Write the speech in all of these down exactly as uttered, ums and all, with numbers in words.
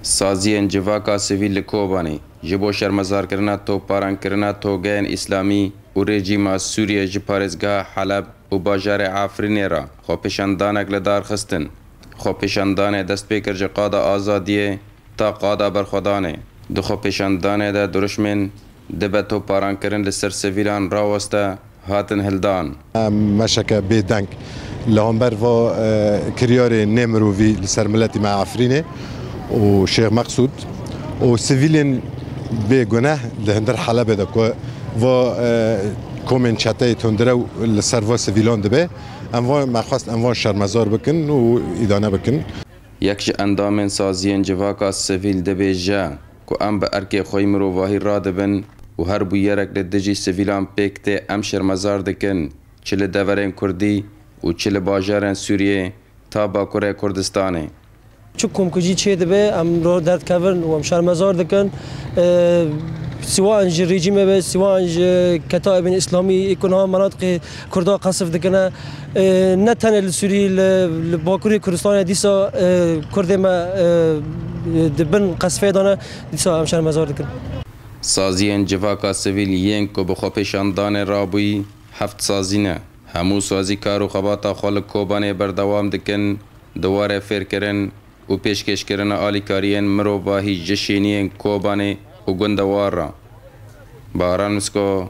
Saziyên Civaka Sivîl li Kobanê ji bo şermezarkirina topbarankirina togeyên Îslamî û rejîma Sûriyê ji parêzgeha Heleb û bajarê Efrînê re xwepêşandanek li dar xistin. Xwepêşandanê dest pê kir ji qada azadiyê ta qada berxwedanê. Di xwepêşandanê de dirûşmên dibe topbarankirin li ser sivîlan raweste hatin hildan. Em meşeke bêdeng li hember va, e, kiryarê nêmirovî li ser miletî me Efrînê û Şêx Meqsûd û sivîlên bêguneh li hundir Helebê de ku va, e, komên çeteyê tundrew li ser va sivîlan dibe. Em van, me xwest em van şermezar bikin û îdane bikin. Yek ji endamên saziyên civaka sivîl dibêje ku em bi erkê xwe yî mirovahî radibin û her bûyerek li dijî sivîlan pêk tê em şermezar dikin, çi li deverên Kurdî û çi li bajarên Sûriyê ta Bakurê Kurdistanê. Çi komkujî çêdibe, em ro derdkevin û em şermezar dikin. E, siwa an ji rejîmê be, siwa an ji Ketaîbên Îslamî, ê ku niha menatiqê Kurda qesif dikine. E, ne tenê li Sûrî, li, li Bakurê Kurdistanê dîsa, e, Kurdê me, e, di bin qesfê de ne, dîsa em şermezar dikin. Saziyên civaka sivîl yên ku bi xwepêşandanê rabûyî heft sazî ne. Hemû sazî kar û xebata xwe li Kobanê berdewam dikin, di warê fêrkirin û pêşkêşkirina alîkariyên mirovahî ji şêniyên Kobanê û gundewar re. Baran Misko,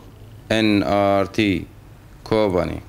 N R T, Kobanê.